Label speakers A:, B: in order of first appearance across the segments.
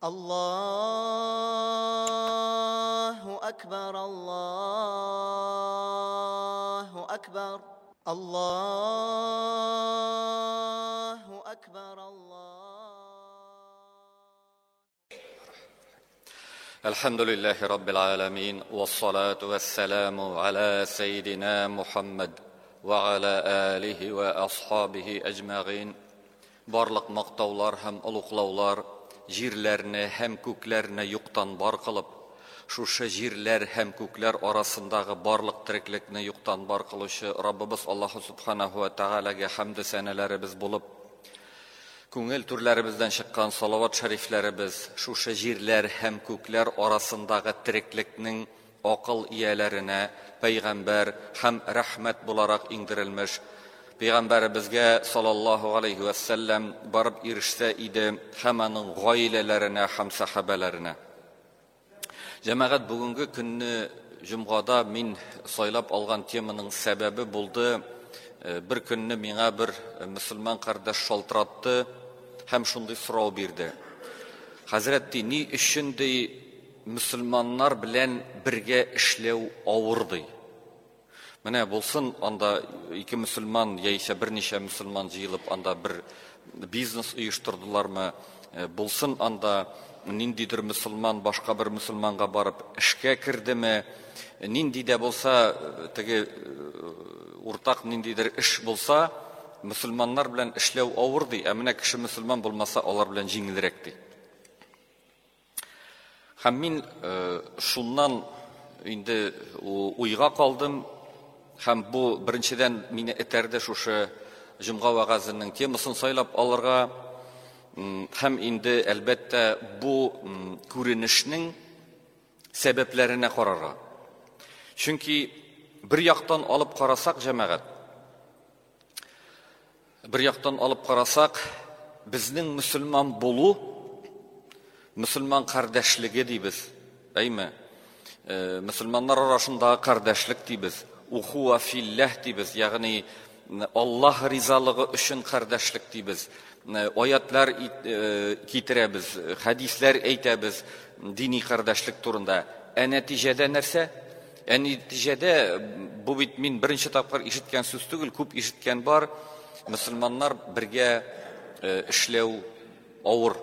A: الله أكبر الله أكبر الله أكبر الله.
B: الحمد لله رب العالمين، والصلاة والسلام على سيدنا محمد وعلى آله وأصحابه أجمعين. Барлык мактаулар һәм олуглаулар җирләрне һәм күкләрне юктан бар кылып, шушы җирләр һәм күкләр арасындагы барлык тереклекне юктан бар кылучы Раббыбыз Аллаһу субханаһу ва тәгаләгә хәмде сәнәләребез булып, күңел түрләребездән чыккан салават шәрифләребез шушы җирләр һәм күкләр арасындагы тереклекнең акыл ияләренә пәйгамбәр һәм рәхмәт буларак иңдерелмеш Пәйгамбәребезгә саллаллаһу алейһи вә сәлләм барып ирешсә иде һәм аның гаиләләренә һәм сәхабәләренә. Җәмәгать, бүгенге көнне җомгада мин сайлап алган теманың сәбәбе булды. Бер көнне миңа бер мөселман кардәш шалтыратты һәм шундый сорау бирде. Хәзрәт, ди, ни өчен, ди, мөселманнар белән бергә эшләү авыр, ди? Менә булсын анда ике мөселман яисә берничә мөселман җыелып анда бер бизнес оештырдылармы, булсын анда ниндидер мөселман башка бер мөселманга барып эшкә кердеме, нинди дә булса теге уртак ниндидер эш булса, мөселманнар белән эшләү авыр, ди, ә менә кеше мөселман булмаса, алар белән җиңелрәк, ди. Һәм мин шуннан инде уйга калдым, һәм бу беренчедән мине этәрде шушы җомга вәгазенең темасын сайлап алырга, һәм инде әлбәттә бу күренешнең сәбәпләренә карарга. Чөнки бер яктан алып карасак, җәмәгать, бер яктан алып карасак, безнең мөселман булу, мөселман кардәшлеге дибез, әйме? Мөселманнар арасындагы кардәшлек дибез, ухуа филләһ дибез, ягъни Аллаһ ризалыгы өчен кардәшлек дибез, аятлар китерәбез, хәдисләр әйтәбез дини кардәшлек турында. Ә нәтиҗәдә нәрсә? Ә нәтиҗәдә бу бит мин беренче тапкыр ишеткән сүз түгел, күп ишеткән бар. Мөселманнар бергә эшләү авыр.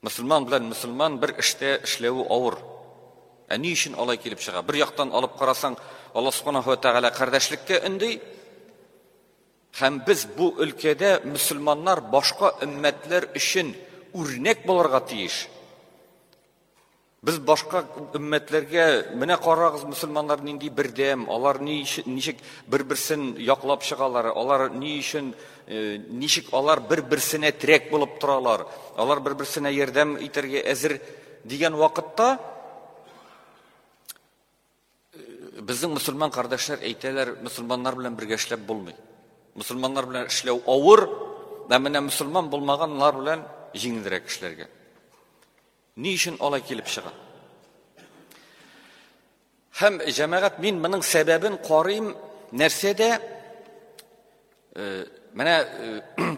B: Мөселман белән мөселман бер эштә эшләве авыр. Ә ни өчен алай килеп чыга? Бер яктан алып карасаң, Аллаһ субханаһу ва тәгалә кардәшлеккә өнди. Һәм без бу өлкәдә мөселманнар башка өммәтләр өчен үрнәк булырга тиеш. Без башка өммәтләргә, менә карагыз, мөселманнар нинди бердәм, алар ничек бер-берсен яклап чыгалар, алар ни өчен, ничек алар бер-берсенә терәк булып торалар, алар бер-берсенә ярдәм итәргә әзер дигән вакытта безнең мөселман кардәшләр әйтәләр, мөселманнар белән бергә эшләп булмый. Мөселманнар белән эшләү авыр, ә менә мөселман булмаганнар белән җиңелрәк эшләргә. Ни өчен алай килеп чыга? Һәм җәмәгать, мин моның сәбәбен карыйм, нәрсәдә? Менә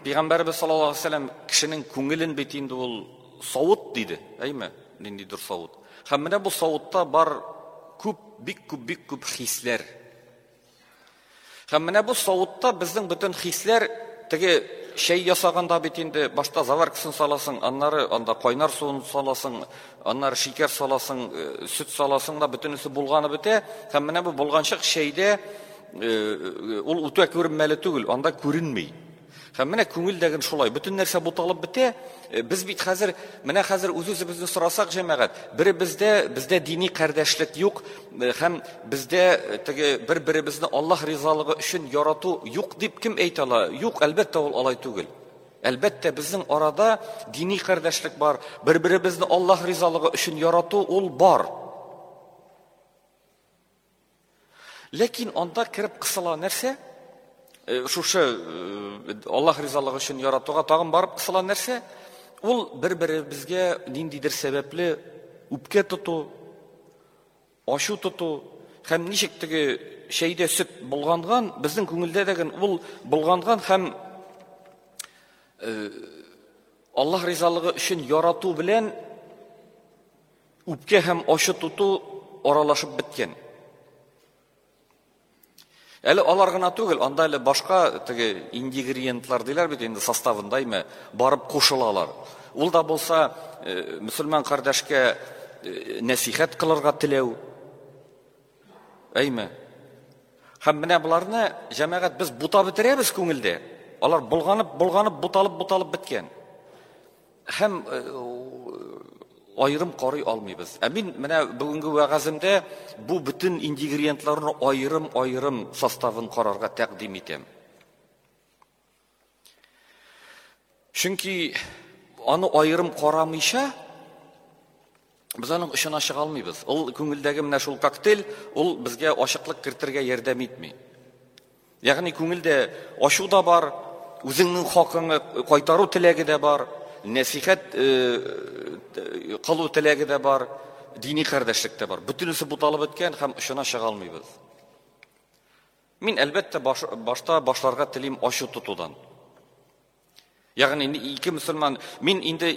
B: Пәйгамбәрбез саллаллаһу алейһи ва сәлләм кешенең күңелен бит инде ул савыт диде, әйме? Ниндидер савыт. Һәм менә бу савытта бар күп, бик күп, бик күп хисләр. Һәм менә бу савытта безнең бөтен хисләр, теге чәй ясаганда бит инде башта заваркасын саласың, аннары анда кайнар суын саласың, аннары шикәр саласың, сөт саласың да бөтенесе булганып бетә. Һәм менә бу булганчык чәйдә ул үтә күренмәле түгел, анда күренми. Һәм менә күңелдәген шулай, бөтен нәрсә буталып бетә. Без бит хәзер, менә хәзер үз-үзебезне сорасак, җәмәгать, беребездә, бездә дини кардәшлек юк, һәм бездә теге бер-беребезне Аллаһ ризалыгы өчен ярату юк дип кем әйтә ала? Юк, әлбәттә, ул алай түгел. Әлбәттә, безнең арада дини кардәшлек бар, бер-беребезне Аллаһ ризалыгы өчен ярату ул бар. Ләкин анда кереп кысыла нәрсә? Шушы Аллаһ ризалыгы өчен яратуга тагын барып кысыла нәрсә? Ул бер-беребезгә ниндидер сәбәпле үпкә тоту, ачу тоту һәм ничек теге чәйдә сөт булганган, безнең күңелдә дә ул булганган һәм Аллаһ ризалыгы өчен ярату белән үпкә һәм ачу тоту аралашып беткән. Әле алар гына түгел, анда әле башка теге ингредиентлар диләр бит инде составында име, барып кушылалар. Ул да булса мөселман кардәшкә нәсихәт кылырга теләү. Әйме? Һәм менә боларны җәмәгать без бутап бетерәбез күңелдә. Алар болганып, болганып, буталып, буталып беткән. Һәм аерым карый алмыйбыз. Ә мин менә бүгенге вәгаземдә бу бөтен ингредиентларны аерым-аерым составын карарга тәкъдим итәм. Чөнки аны аерым карамыйча без аның очына чыга алмыйбыз. Ул күңелдәге менә шул коктейль, ул безгә ачыклык кертергә ярдәм итми. Ягъни күңелдә ачу да бар, үзеңнең хакыңны кайтару теләге дә бар, нәсихәт кылу теләге дә бар, дини кардәшлек тә бар. Бөтенесе буталып беткән һәм очына чыга алмыйбыз. Мин, әлбәттә, башта башларга телим ачу тотудан. Ягъни ике мөселман, мин инде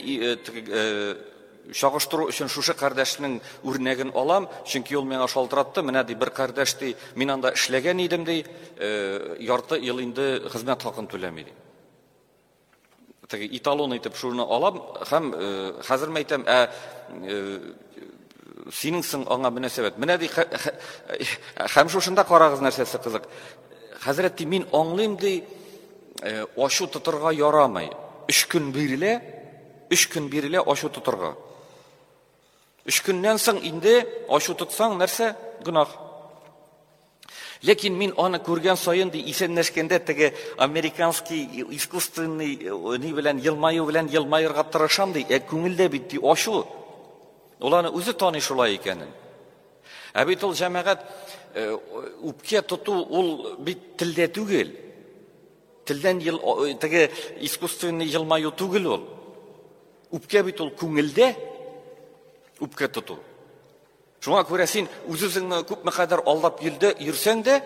B: чагыштыру өчен шушы кардәшнең үрнәген алам, чөнки ул миңа шалтыратты, менә ди бер кардәш ди, мин анда эшләгән идем ди, ярты ел инде хезмәт хакын түләми ди. Теге эталон итеп шуны алам һәм хәзер мен әйтәм, ә синең соң аңа мөнәсәбәт. Менә ди, һәм шушында карагыз нәрсәсе кызык. Хәзрәт ди, мин аңлыйм ди, ачу тотырга ярамый. 3 көн бирелә, 3 көн бирелә ачу тотырга. 3 көннән соң инде ачу тотсаң, нәрсә? Гөнаһ. Ләкин мин аны күргән саен ди, исәнләшкәндә теге американский искусственный ни белән елмаю белән елмаерга тырышам ди, ә күңелдә бит ди ачу. Ул аны үзе таный шулай икәнен. Ә бит ул җәмәгать үпкә тоту ул бит телдә түгел. Телдән теге искусственный елмаю түгел ул. Үпкә бит ул күңелдә үпкә тоту. Шуңа күрә син үз-үзеңне күпме кадәр алдап йөрсәң дә,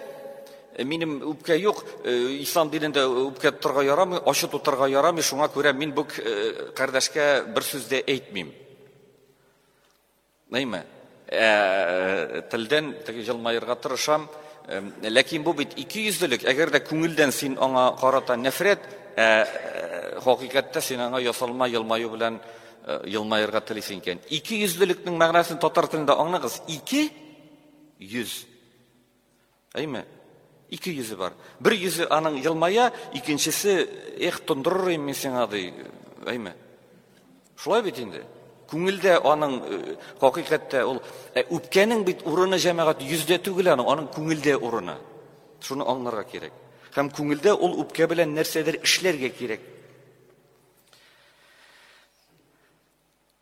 B: минем үпкә юк, ислам динендә үпкә тотарга ярамый, ачу тотарга ярамый, шуңа күрә мин бу кардәшкә бер сүз дә әйтмим. Нәйме? Телдән теге елмаерга тырышам, ләкин бу бит ике йөзлелек. Әгәр дә күңелдән син аңа карата нәфрәт, хакыйкатьтә син аңа ясалма елмаю белән елмаерга телисең икән. Ике йөзлелекнең мәгънәсен татар телендә аңлагыз. Ике йөз. Әйме? Ике йөзе бар. Бер йөзе аның елмая, икенчесе, эх, тондырыр идем мин сиңа, ди. Әйме? Шулай бит инде. Күңелдә аның хакыйкатьтә ул үпкәнең бит урыны җәмәгать йөздә түгел аның, аның күңелдә урыны. Шуны аңларга кирәк. Һәм күңелдә ул үпкә белән нәрсәдер эшләргә кирәк.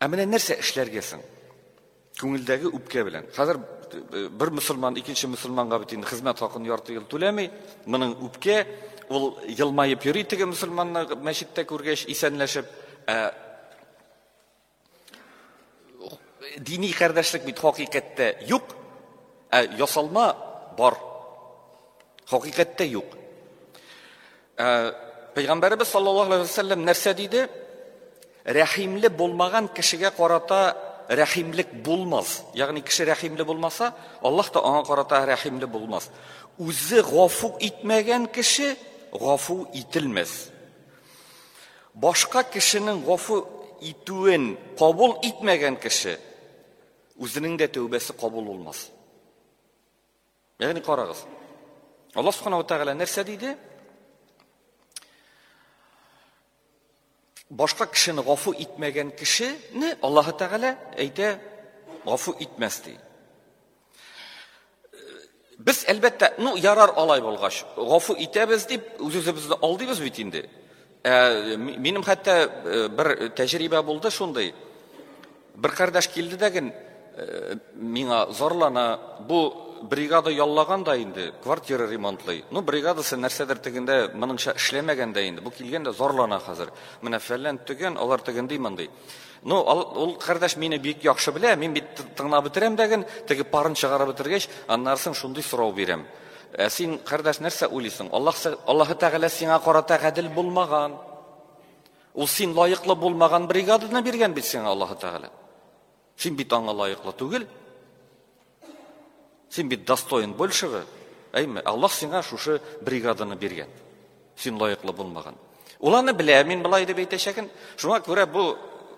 B: Ә менә нәрсә эшләргә соң? Күңелдәге үпкә белән. Хәзер бер мөселман икенче мөселманга бит инде хезмәт хакын ярты ел түләми. Моның үпкә, ул елмаеп йөри теге мөселманны мәчеттә күргәч, исәнләшеп, ә дини кардәшлек бит хакыйкатьтә юк, ә ясалма бар. Хакыйкатьтә юк. Пәйгамбәребез саллаллаһу алейһи ва сәлләм нәрсә диде? Рәхимле булмаган кешегә карата рәхимлек булмас. Ягъни кеше рәхимле булмаса, Аллаһ та аңа карата рәхимле булмас. Үзе гафу итмәгән кеше гафу ителмәс. Башка кешенең гафу итүен кабул итмәгән кеше үзенең дә тәүбәсе кабул булмас. Ягъни карагыз. Аллаһ субхана ва тааля нәрсә диде? Башка кешене гафу итмәгән кешене Аллаһ Тәгалә әйтә, гафу итмәс ди. Без әлбәттә, ну ярар алай булгач, гафу итәбез дип үз-үзебезне алдыйбыз бит инде. Минем хәтта бер тәҗрибә булды шундый. Бер кардәш килде дә ген миңа зарлана, бу бригада яллаган да инде, квартира ремонтлый. Ну, бригадасы нәрсәдер тегендә моңынча эшләмәгән дә инде. Бу килгән дә зарлана хәзер. Менә фәлән төгән, алар тегенди мондый. Ну, ул кардәш мине бик яхшы белә, мин бит тыңлап бетерәм дә ген, теге парын чыгарып бетергәч, аннан соң шундый сорау бирәм. Ә син, кардәш, нәрсә уйлыйсың? Аллаһ Тәгалә сиңа карата гадел булмаган. Ул син лаеклы булмаган бригаданы биргән бит сиңа Аллаһы Тәгалә. Син бит аңа лаеклы түгел. Син бит достоин большего. Әйме, Аллаһ сиңа шушы бригаданы биргән. Син лаеклы булмаган. Ул аны белә, мин болай дип әйтәчәген. Шуңа күрә бу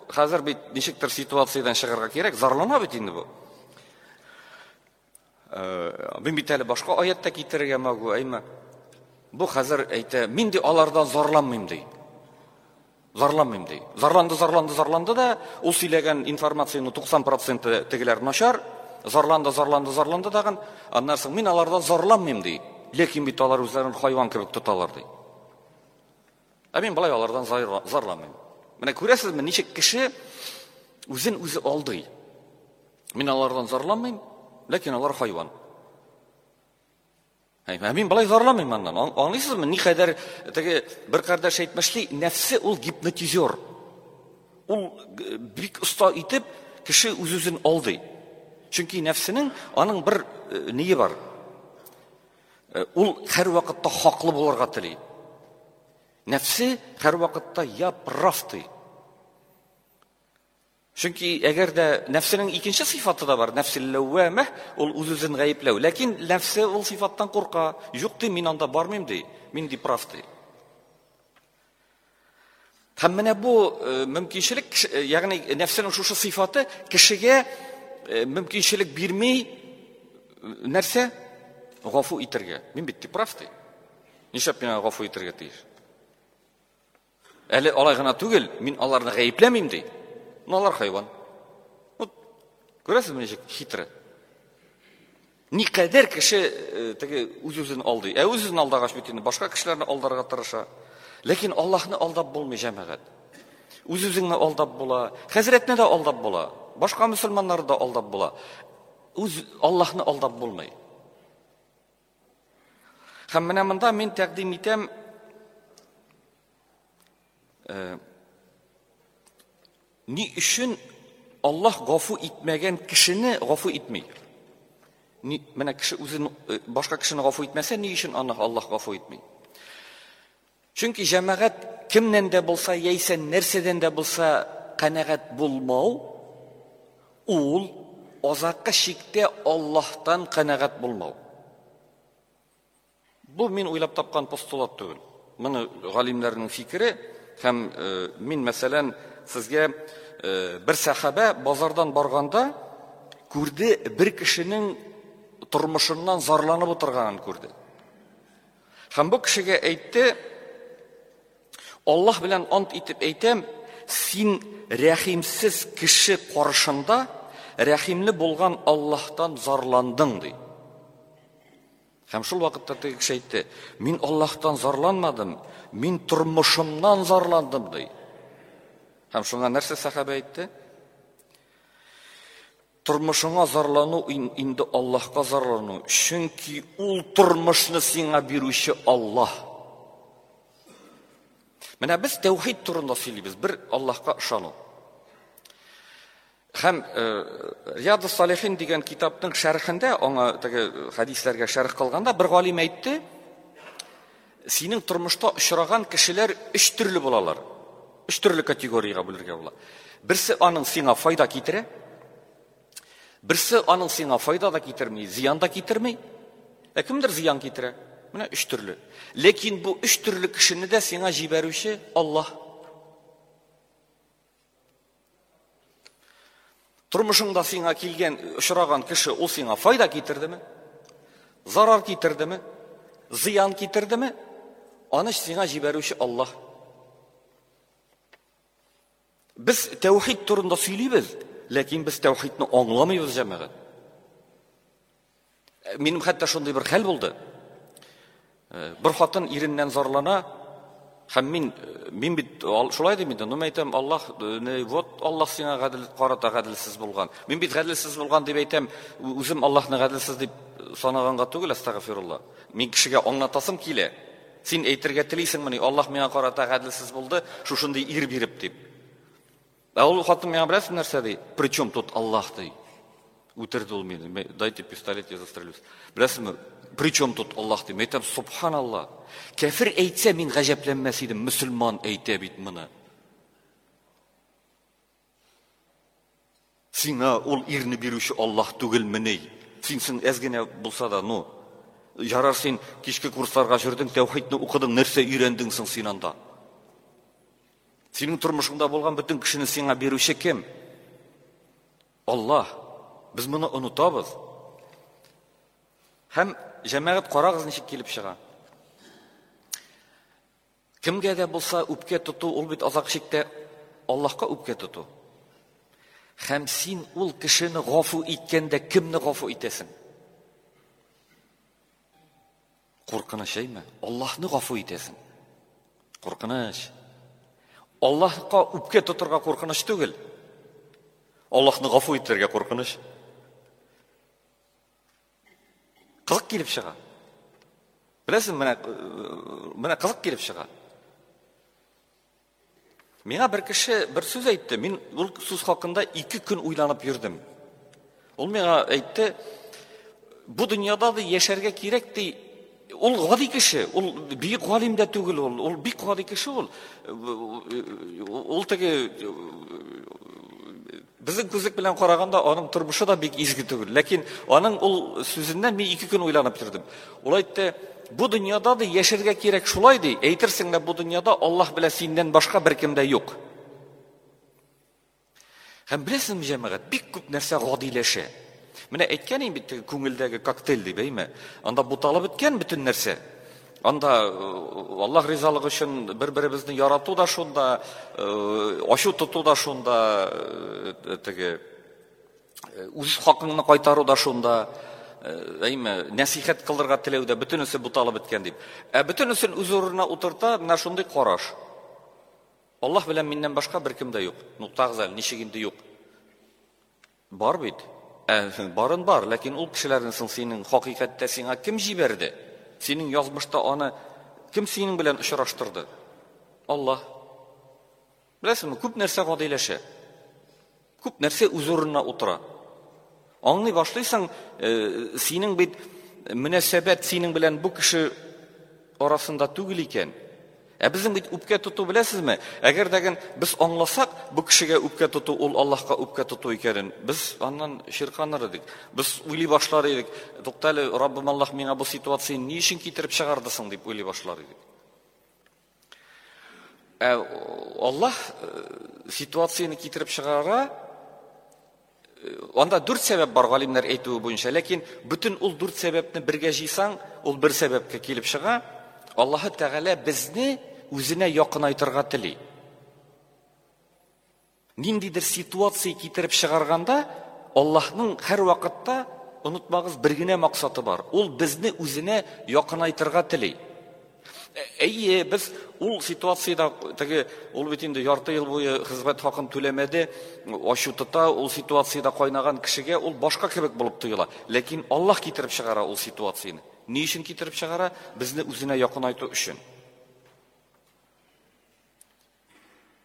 B: хәзер бит ничектер ситуациядән чыгарга кирәк, зарлана бит инде бу. Мин бит әле башка аят та китерергә могу, әйме. Бу хәзер әйтә, мин ди алардан зарланмыйм ди. Зарланмыйм ди. Зарланды, зарланды, зарланды да, ул сөйләгән информацияның 90% тегеләр начар. Зарланды, зарланды, зарланды тагын. Аннан соң мин алардан зарланмыйм ди. Ләкин бит алар үзләрен хайван кебек тоталар ди. Ә мин болай алардан зарланмыйм. Менә күрәсезме, ничек кеше үзен үзе алдый. Мин алардан зарланмыйм, ләкин алар хайван. Ә мин болай зарланмыйм аннан. Аңлыйсызмы, никадәр теге бер кардәш әйтмешли, нәфсе ул гипнотизер. Ул бик оста итеп кеше үз-үзен алдый. Чөнки нәфсенең аның бер ние бар. Ул һәр вакытта хаклы булырга тели. Нәфсе һәр вакытта я прав ди. Чөнки әгәр дә нәфсенең икенче сыйфаты да бар, нәфсел ләүвәмә, ул үз-үзен гаепләү. Ләкин нәфсе ул сыйфаттан курка. Юк ди, мин анда бармыйм ди, мин ди прав ди. Һәм менә бу мөмкинчелек, ягъни нәфсенең шушы сыйфаты кешегә мөмкинчелек бирми нәрсә? Гафу итәргә. Мин бит ди прав ди. Нишләп миңа гафу итәргә тиеш? Әле алай гына түгел, мин аларны гаепләмим ди. Но алар хайван. Вот, күрәсезме, ничек хитро. Никадәр кеше теге үз-үзен алдый. Ә үз-үзен алдагач бит инде башка кешеләрне алдарга тырыша. Ләкин Аллаһны алдап булмый, җәмәгать. Үз-үзеңне алдап була, хәзрәтне дә алдап була, башка мөселманнарны да алдап була. Үз Аллаһны алдап булмый. Һәм менә монда мин тәкъдим итәм, ни өчен Аллаһ гафу итмәгән кешене гафу итми? Ни, менә кеше үзен, башка кешене гафу итмәсә, ни өчен аны Аллаһ гафу итми? Чөнки җәмәгать кемнән дә булса, яисә нәрсәдән дә булса канәгать булмау, ул азаккы чиктә Аллаһтан канәгать булмау. Бу мин уйлап тапкан постулат түгел. Моны галимнәрнең фикере һәм мин, мәсәлән, сезгә бер сәхабә базардан барганда күрде бер кешенең тормышыннан зарланып утырганын күрде. Һәм бу кешегә әйтте, Аллаһ белән ант итеп әйтәм, син рәхимсез кеше каршында рәхимле булган Аллаһтан зарландың, ди. Һәм шул вакытта теге кеше әйтте, мин Аллаһтан зарланмадым, мин тормышымнан зарландым, ди. Һәм шуңа нәрсә сәхабә әйтте? Тормышыңа зарлану инде Аллаһка зарлану, чөнки ул тормышны сиңа бирүче Аллаһ. Менә без тәүхид турында сөйлибез, бер Аллаһка ышану. Һәм Рияду Салихин дигән китапның шәрхендә, аңа теге хәдисләргә шәрх кылганда бер галим әйтте, синең тормышта очраган кешеләр өч төрле булалар. Өч төрле категориягә бүлергә була. Берсе аның сиңа файда китерә, берсе аның сиңа файда да китерми, зыян да китерми, ә кемдер зыян китерә. Менә өч төрле. Ләкин бу өч төрле кешене дә сиңа җибәрүче Аллаһ. Тормышыңда сиңа килгән, очраган кеше ул сиңа файда китердеме? Зарар китердеме? Зыян китердеме? Аны сиңа җибәрүче Аллаһ. Без тәүхид турында сөйлибез, ләкин без тәүхидне аңламыйбыз, җәмәгать. Минем хәтта шундый бер хәл булды. Бер хатын иреннән зарлана, һәм мин бит шулай дим инде, ну мин әйтәм, Аллаһ, не, вот Аллаһ сиңа гадел карата гаделсез булган. Мин бит гаделсез булган дип әйтәм, үзем Аллаһны гаделсез дип санаганга түгел, астагфирулла. Мин кешегә аңлатасым килә. Син әйтергә телисеңмени, Аллаһ миңа карата гаделсез булды, шушындый ир биреп дип. Ә ул хатын миңа беләсең нәрсә ди? Причем тут Аллаһ ди? Үтерде ул мине. Дайте пистолет, я застрелюсь. Беләсеңме? Причем тут Аллаһ ди? Мин әйтәм, субханалла. Кәфер әйтсә, мин гаҗәпләнмәс идем, мөселман әйтә бит моны. Сиңа ул ирне бирүче Аллаһ түгелмени? Син соң әз генә булса да, ну, ярар син кичке курсларга йөрдең, тәүхидне укыдың, нәрсә өйрәндең соң син анда? Синең тормышыңда булган бөтен кешене сиңа бирүче кем? Аллаһ. Без моны онытабыз. Һәм җәмәгать карагыз ничек килеп чыга. Кемгә дә булса үпкә тоту, ул бит азак чиктә Аллаһка үпкә тоту. Һәм син ул кешене гафу иткәндә кемне гафу итәсең? Куркыныч әйме? Аллаһны гафу итәсең. Куркыныч. Аллаһка үпкә тотырга куркыныч түгел. Аллаһны гафу итәргә куркыныч. Кызык килеп чыга. Беләсең, менә менә кызык килеп чыга. Миңа бер кеше бер сүз әйтте. Мин ул сүз хакында ике көн уйланып йөрдем. Ул миңа әйтте, бу дөньяда да яшәргә кирәк ди. Ул гади кеше, ул бик галим дә түгел ул, ул бик гади кеше ул. Ул теге Безнең күзлек белән караганда аның тормышы да бик изге түгел. Ләкин аның ул сүзеннән мин ике көн уйланып йөрдем. Ул әйтте, бу дөньяда да яшәргә кирәк шулай ди. Әйтерсең лә бу дөньяда Аллаһ белән синнән башка беркем дә юк. Һәм беләсеңме, җәмәгать, бик күп нәрсә гадиләшә. Менә әйткән идем бит күңелдәге коктейль дип, әйме? Анда буталып беткән бөтен нәрсә. Анда э, Аллаһ ризалыгы өчен бер-беребезне ярату да шунда, э, ачу тоту да шунда, э, теге үз хакыңны кайтару да шунда, әйме, нәсихәт кылырга теләү дә бөтенесе буталып беткән дип. Ә бөтенесен үз урынына утырта менә шундый караш. Аллаһ белән миннән башка беркем дә юк. Нуктагыз әле, ничек инде юк? Бар бит. Ә, барын бар, ләкин ул кешеләрне соң синең хакыйкатьтә сиңа кем җибәрде? Синең язмышта аны кем синең белән очраштырды? Аллаһ. Беләсеңме, күп нәрсә гадиләшә. Күп нәрсә үз урынына утыра. Аңлый башлыйсың, э, синең бит мөнәсәбәт синең белән бу кеше арасында түгел икән. Ә безнең бит үпкә тоту беләсезме? Әгәр дә без аңласак, бу кешегә үпкә тоту ул Аллаһка үпкә тоту икәнен, без аннан чирканыр идек. Без уйлый башлар идек. Тукта әле, Раббым Аллаһ миңа бу ситуацияне ни өчен китереп чыгарды соң дип уйлый башлар идек. Ә Аллаһ э, ситуацияне китереп чыгара, э, анда дүрт сәбәп бар галимнәр әйтүе буенча, ләкин бөтен ул дүрт сәбәпне бергә җыйсаң, ул бер сәбәпкә килеп чыга. Аллаһы Тәгалә безне үзенә якынайтырга тели. Ниндидер ситуация китереп чыгарганда, Аллаһның һәр вакытта, онытмагыз, бер генә максаты бар. Ул безне үзенә якынайтырга тели. Әйе, без ул ситуациядә теге ул бит инде ярты ел буе хезмәт хакын түләмәде, ачу тота, ул ситуациядә кайнаган кешегә ул башка кебек булып тоела. Ләкин Аллаһ китереп чыгара ул ситуацияне. Ни өчен китереп чыгара? Безне үзенә якынайту өчен.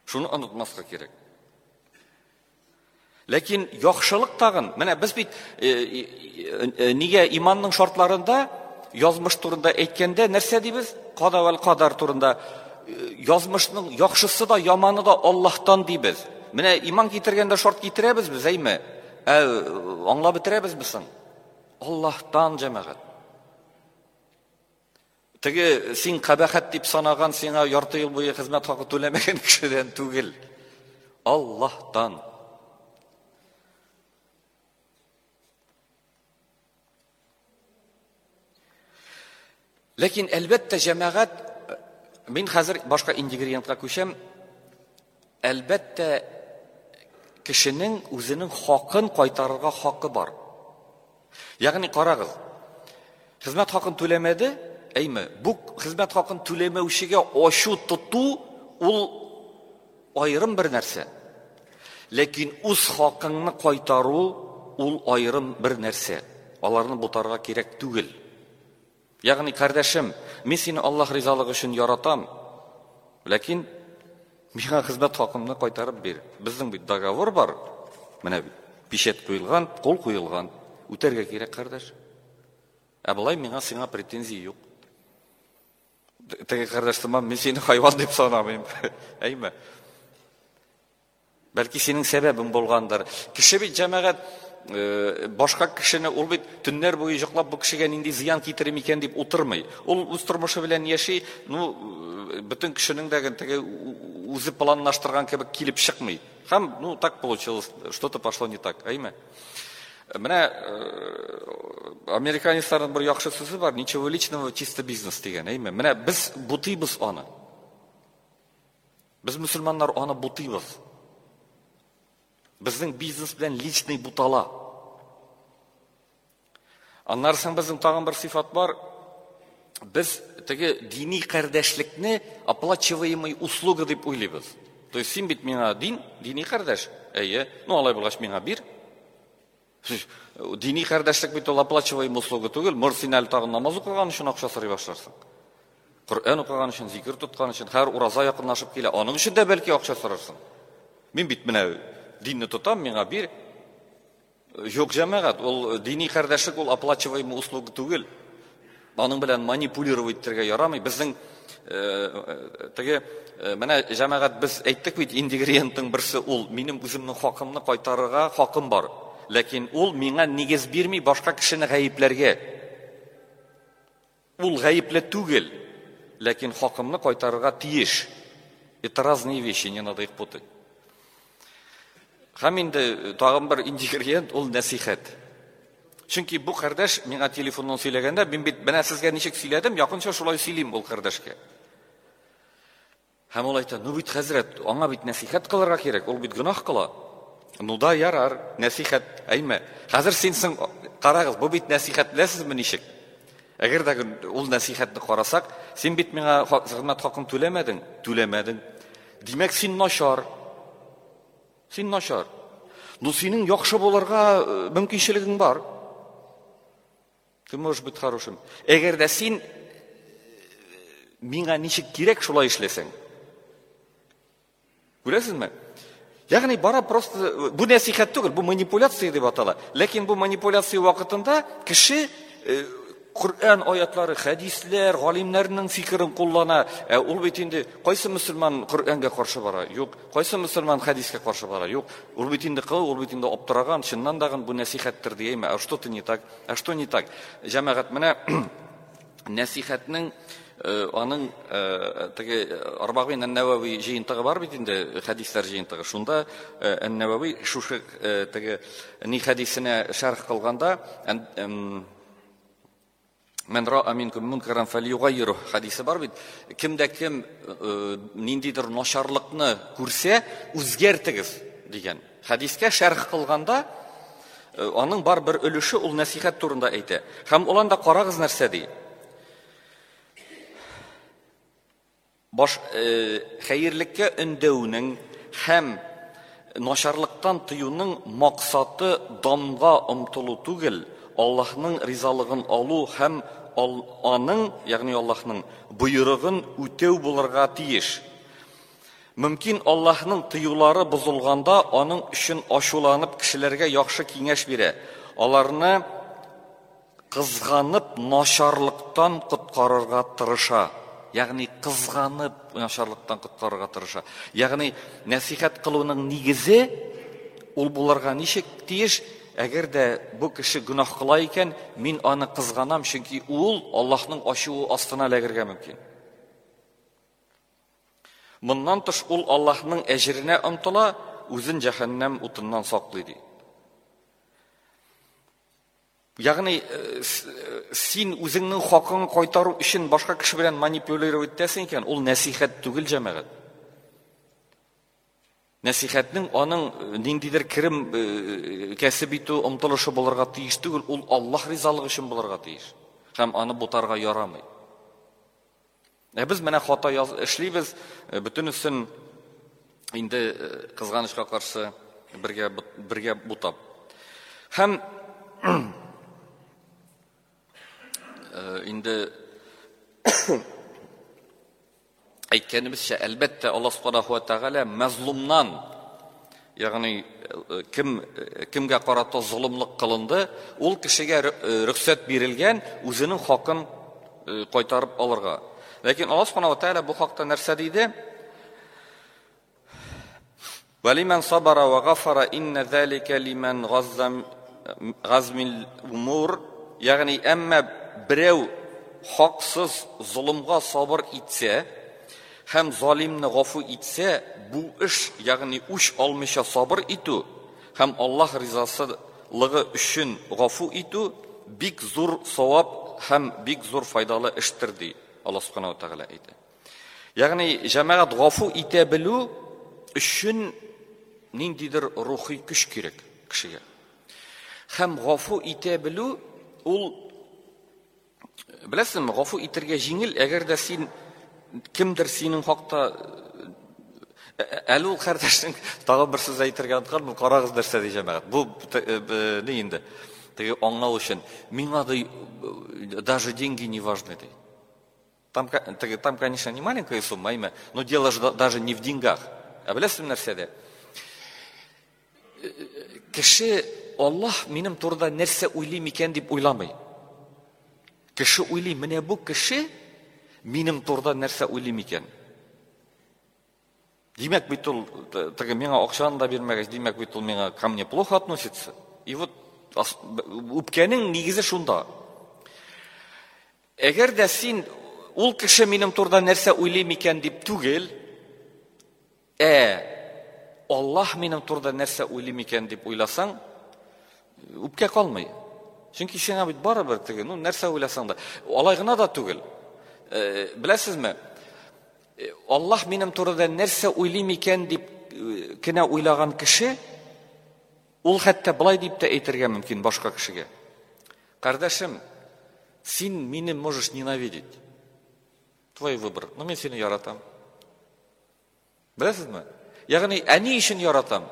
B: Шуны онытмаска кирәк. Ләкин яхшылык тагын, менә без бит э, э, э, нигә иманның шартларында язмыш турында әйткәндә нәрсә дибез? Када вәл кадар турында язмышның яхшысы да, яманы да Аллаһтан дибез. Менә иман китергәндә шарт китерәбез без, әйме? Ә аңлап бетерәбезме соң? Аллаһтан, җәмәгать. Теге син кабахәт дип санаган, сиңа ярты ел буе хезмәт хакы түләмәгән кешедән түгел. Аллаһтан. Ләкин әлбәттә җәмәгать мин хәзер башка ингредиентка күчәм. Әлбәттә кешенең үзенең хакын кайтарырга хакы бар. Ягъни карагыз, хезмәт хакын түләмәде, әйме, бу хезмәт хакын түләмәүчегә ачу тоту ул аерым бер нәрсә. Ләкин үз хакыңны кайтару ул аерым бер нәрсә. Аларны бутарга кирәк түгел. Ягъни, кардәшем, мин сине Аллаһ ризалыгы өчен яратам, ләкин миңа хезмәт хакымны кайтарып бир. Безнең бит договор бар. Менә бит печать куелган, кул куелган. Үтәргә кирәк, кардәш. Ә болай миңа сиңа претензия юк. Теге кардәш сыман, мин сине хайван дип санамыйм. Әйме? Бәлки синең сәбәбең булгандыр. Кеше бит, җәмәгать, башка кешене ул бит төннәр буе йоклап бу кешегә нинди зыян китерим икән дип утырмый. Ул үз тормышы белән яши, ну, бөтен кешенең дә теге үзе планлаштырган кебек килеп чыкмый. Һәм, ну, так получилось, что-то пошло не так, әйме? Менә американецларның бер яхшы сүзе бар, ничего личного, чисто бизнес дигән, әйме? Менә без бутыйбыз аны. Без мөселманнар аны бутыйбыз. Безнең бизнес белән личный бутала. Аннары соң безнең тагын бер сыйфат бар. Без теге дини кардәшлекне оплачиваемый услуга дип уйлыйбыз. То есть син бит миңа дин, дини кардәш. Әйе, ну алай булгач миңа бир. Дини кардәшлек бит ул оплачиваемый услуга түгел. Мор син әле тагын намаз укыган өчен акча сорый башларсың. Коръән укыган өчен, зикер тоткан өчен, һәр ураза якынлашып килә. Аның өчен дә бәлки акча сорарсың. Мин бит менә динне тотам, миңа бир. Юк, җәмәгать, ул дини кардәшлек ул оплачиваемый услуга түгел. Аның белән манипулировать итәргә ярамый. Безнең теге менә җәмәгать без әйттек бит, ингредиентның берсе ул минем үземнең хакымны кайтарырга хакым бар. Ләкин ул миңа нигез бирми башка кешене гаепләргә. Ул гаепле түгел, ләкин хакымны кайтарырга тиеш. Это разные вещи, не надо их путать. Һәм инде тагын бер ингредиент ул нәсихәт. Чөнки бу кардәш миңа телефоннан сөйләгәндә, мин бит менә сезгә ничек сөйләдем, якынча шулай сөйлим ул кардәшкә. Һәм ул әйтә, ну бит хәзрәт, аңа бит нәсихәт кылырга кирәк, ул бит гөнаһ кыла. Ну да, ярар, нәсихәт, әйме. Хәзер син соң, карагыз, бу бит нәсихәт беләсезме ничек? Әгәр дә ул нәсихәтне карасак, син бит миңа хезмәт хакын түләмәдең, түләмәдең. Димәк, син начар. Син начар. Ну, синең яхшы булырга мөмкинчелегең бар. Ты можешь быть хорошим. Әгәр дә син миңа ничек кирәк, шулай эшләсәң. Күрәсезме? Ягъни бара просто бу нәсихәт түгел, бу манипуляция дип атала. Ләкин бу манипуляция вакытында кеше Коръән аятлары, хәдисләр, галимнәрнең фикерен куллана. Ә ул бит инде кайсы мөселман Коръәнгә каршы бара? Юк. Кайсы мөселман хәдискә каршы бара? Юк. Ул бит инде кыл, ул бит инде аптыраган, чыннан дагын бу нәсихәттер дияме? А что-то не так? А что не так? Җәмәгать, менә нәсихәтнең аның теге Арбагин ән-Нәвәви җыентыгы бар бит инде, хәдисләр җыентыгы. Шунда ән-Нәвәви шушы теге ни хәдисенә шәрх кылганда, Мен ра'a минкум мункаран фәльюгаййиру хәдисе бар бит. Кем дә кем ниндидер начарлыкны күрсә, үзгәртегез дигән. Хәдискә шәрх кылганда, аның бар бер өлеше ул нәсихәт турында әйтә. Һәм ул анда карагыз нәрсә ди. Баш хәерлеккә өндәүнең һәм начарлыктан тыюның максаты данга омтылу түгел, Аллаһның ризалыгын алу һәм аның, ягъни Аллаһның боерыгын үтәү булырга тиеш. Мөмкин Аллаһның тыюлары бозылганда аның өчен ачуланып кешеләргә яхшы киңәш бирә. Аларны кызганып начарлыктан коткарырга тырыша. Ягъни кызганып начарлыктан коткарырга тырыша. Ягъни нәсихәт кылуның нигезе ул булырга ничек тиеш? Әгәр дә бу кеше гөнаһ кыла икән, мин аны кызганам, чөнки ул Аллаһның ачуы астына эләгергә мөмкин. Моннан тыш ул Аллаһның әҗеренә омтыла, үзен җәһәннәм утыннан саклый ди. Ягъни син үзеңнең хакыңны кайтару өчен башка кеше белән манипулировать итәсең икән, ул нәсихәт түгел, җәмәгать. Нәсихәтнең аның ниндидер керем кәсеп итү омтылышы булырга тиеш түгел, ул Аллаһ ризалыгы өчен булырга тиеш. Һәм аны бутарга ярамый. Ә без менә хата эшлибез, бөтенесен инде кызганычка каршы бергә бутап. Һәм инде әйткәнебезчә, әлбәттә, Аллаһ субханаху ва тәгалә мәзлумнан, ягъни кем кемгә карата золымлык кылынды, ул кешегә рөхсәт бирелгән үзенең хакын кайтарып алырга. Ләкин Аллаһ субханаху ва тәгалә бу хакта нәрсә диде? Вәлимән сабара ва гафара инна залика лиман газзам газмил умур, ягъни әмма берәү хаксыз золымга сабыр итсә һәм залимны гафу итсә, бу эш, ягъни үч алмыйча сабыр итү һәм Аллаһ ризасылыгы өчен гафу итү бик зур савап һәм бик зур файдалы эштер, ди Аллаһ субханаху ва тәгалә әйтә. Ягъни җәмәгать гафу итә белү өчен ниндидер рухи көч кирәк кешегә. Һәм гафу итә белү ул, беләсезме, гафу итәргә җиңел, әгәр дә син кемдер синең хакта әле ул кардәшнең тагы бер сүз әйтергә онытканмын, карагыз нәрсә ди җәмәгать. Бу ни инде? Теге аңлау өчен миңа ди даже деньги не важны ди. Там, там, конечно, не маленькая сумма, әйме, но дело же даже не в деньгах. Ә беләсезме нәрсәдә? Кеше Аллаһ минем турыда нәрсә уйлый микән дип уйламый. Кеше уйлый, менә бу кеше минем турыда нәрсә уйлый микән? Димәк бит ул теге миңа акчаны да бирмәгәч, димәк бит ул миңа ко мне плохо относится. И вот үпкәнең нигезе шунда. Әгәр дә син ул кеше минем турыда нәрсә уйлый микән дип түгел, ә Аллаһ минем турыда нәрсә уйлый микән дип уйласаң, үпкә калмый. Чөнки сиңа бит барыбер теге, ну нәрсә уйласаң да. Алай гына да түгел. Беләсезме? Аллаһ минем турыда нәрсә уйлый микән дип кенә уйлаган кеше, ул хәтта былай дип тә әйтергә мөмкин башка кешегә. Кардәшем, син мине можешь ненавидеть. Твой выбор. Но мин сине яратам. Беләсезме? Ягъни, ә ни өчен яратам?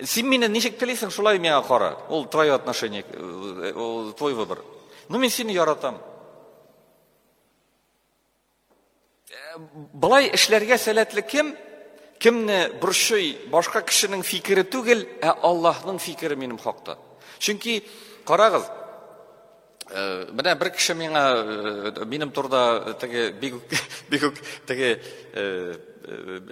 B: Син мине ничек телисең, шулай миңа кара. Ул твое отношение, ул твой выбор. Но мин сине яратам. Былай эшләргә сәләтле кем? Кемне борчый башка кешенең фикере түгел, ә Аллаһның фикере минем хакта. Чөнки карагыз, менә бер кеше миңа минем турыда теге бик үк бик үк теге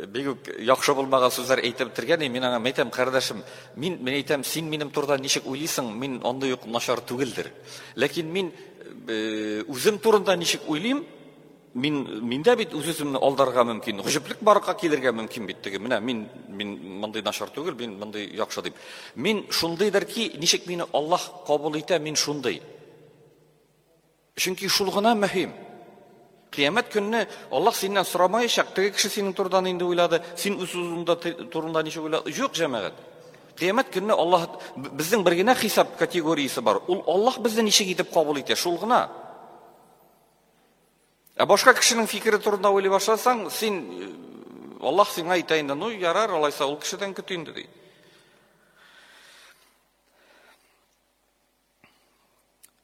B: бик үк яхшы булмаган сүзләр әйтеп бетергән, мин аңа әйтәм, кардәшем, мин әйтәм, син минем турыда ничек уйлыйсың, мин андый ук начар түгелдер. Ләкин мин үзем турында ничек уйлыйм, мин миндә бит үз-үземне алдарга мөмкин, гаҗәплек барлыкка килергә мөмкин бит теге. Менә мин мондый начар түгел, мин мондый яхшы дип. Мин шундыйдыр ки, ничек мине Аллаһ кабул итә, мин шундый. Чөнки шул гына мөһим. Кыямәт көнне Аллаһ синнән сорамаячак, теге кеше синең турыда нинди уйлады, син үз үзеңдә турында ничек уйладың. Юк, җәмәгать. Кыямәт көнне Аллаһ безнең бер генә хисап категориясе бар. Ул Аллаһ безне ничек итеп кабул итә, шул гына. Ә башка кешенең фикере турында уйлый башласаң, син Аллаһ сиңа әйтә инде, ну ярар, алайса ул кешедән көт инде ди.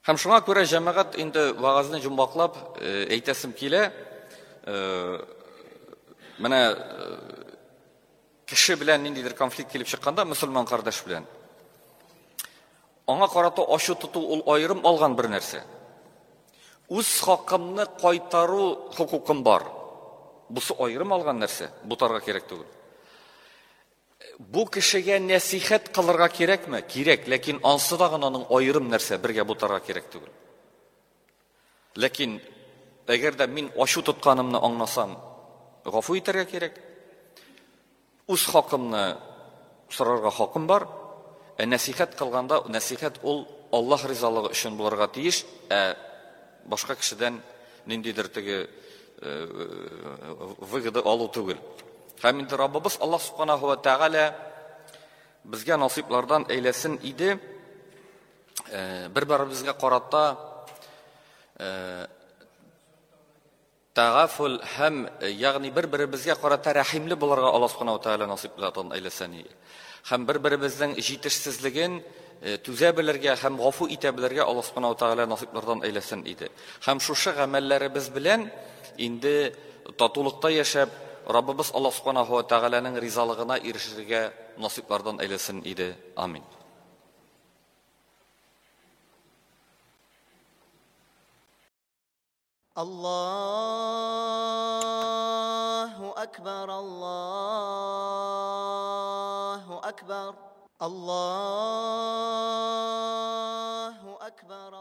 B: Һәм шуңа күрә җәмәгать инде вагазны җомгаклап әйтәсем килә, менә кеше белән ниндидер конфликт килеп чыкканда, мөселман кардәш белән, аңа карата ачу тоту ул аерым алган бер нәрсә. Үз хакымны кайтару хокукым бар. Бусы аерым алган нәрсә, бутарга кирәк түгел. Бу кешегә нәсихәт кылырга кирәкме? Кирәк, ләкин ансы да гына аның аерым нәрсә, бергә бутарга кирәк түгел. Ләкин әгәр дә мин ачу тотканымны аңласам, гафу итәргә кирәк. Үз хакымны сорарга хакым бар. Ә нәсихәт кылганда, нәсихәт ул Аллаһ ризалыгы өчен булырга тиеш, ә башка кешедән ниндидер теге выгода алу түгел. Һәм инде Раббыбыз Аллаһ субханаху ва тәгалә безгә насыйплардан әйләсен иде. Бер-беребезгә карата тагафул һәм, ягъни бер-беребезгә карата рәхимле булырга Аллаһ субханаху ва тәгалә насыйплардан әйләсен иде. Һәм бер-беребезнең җитешсезлеген түзә белергә һәм гафу итә белергә Аллаһ субханаху ва тәгалә насыйплардан әйләсен иде. Һәм шушы гамәлләребез белән инде татулыкта яшәп, Раббыбыз Аллаһ субханаху ва тәгаләнең ризалыгына ирешергә насыйплардан әйләсен иде. Амин.
A: Аллаһу акбар, Аллаһу Allahu akbar.